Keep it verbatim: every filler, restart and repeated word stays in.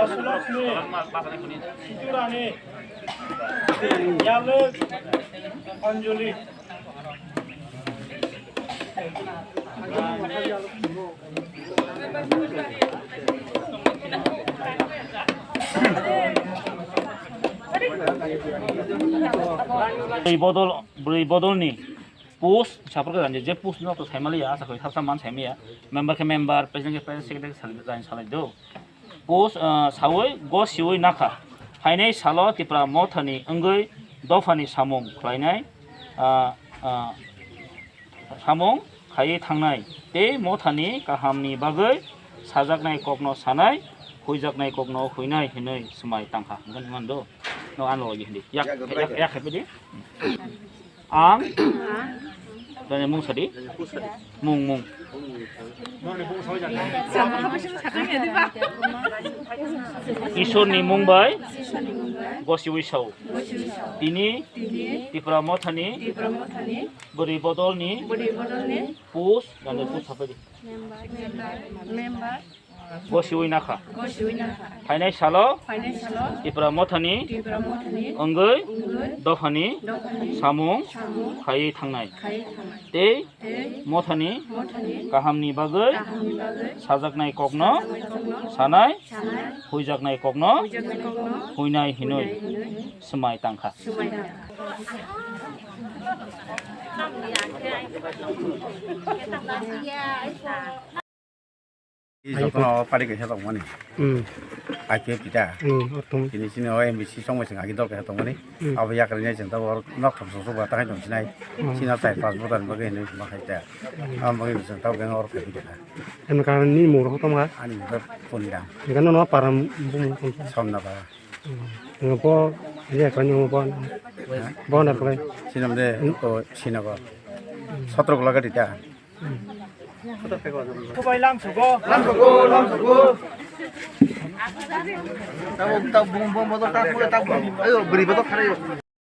Sulokni Siturani Yalwk Anjali. Bwrwi bodol, bwrwi bodolni post, saporke ranje je post no to saimaliya, asa koi sabsa man saimaya. Member khe member, president khe president, secretary khe secretary salai do. Post, ah, sawi gosiwi nakha. Phainai salo Tipra Mothani wngwi dophani samung khlainai, ah, ah, samung khaiwi thangnai. Tei Mothani kahamni bagwi sajaknai kokno sanai, huijaknai kokno huinai hinwi swmai tangkha. Hwnkhe nwng do? No ano lagi hindi. Yak, yak, yak happy di. Ang. Tanya mung sadi. Mung, mung. Isorni mung bai. Gosi wisau. Tini. Tipra Mothani. Bwrwi bodolni. Post. Gande post sapai di. Member. Gosiwi nakha. Gosiwi nakha. Phainai salo. Phainai salo. Tipra Mothani. Tipra Mothani. Wngwi. Wngwi. Dophani. Dophani. Samung. Samung. Khaiwi thangnai. Khaiwi thangnai. Tei. Tei. Mothani. Mothani. Kahamni bagwi. Kahamni bagwi. Sajaknai kokno. Sajaknai kokno. Sanai. Sanai. Huijaknai kokno. Huijaknai kokno. Huinai hinwi. Huinai hinwi. Swmai tangkha. Swmai tangkha. Jotono party kaisa tongmani. Hmm. I P F ta. Hmm, o tong. Tini sini o M B C songmai sing agi dol kaisa tongmani. Hmm. Abo yakarni sing tabok nok thom song song ba tangai tong sinai. Hmm. Sini o chai pas botan bagwi hinwi ma khai ta. Hmm. Abo bagwi sing tabok beng or khai ta. Em ka ni mung rok tong ga? Ani mung rok pon da. Ga no no param bumung tong. Somna ba. Hmm. Bo ya ka ni bo. Bo na ko. Sinam de ko sinago. Sotro gola gadi ta. Tubai lamsugo. Lamsugo, lamsugo. Tabuk, tabuk, bum, bum, botol, tabuk, tabuk. Ayo, beri botol, kare.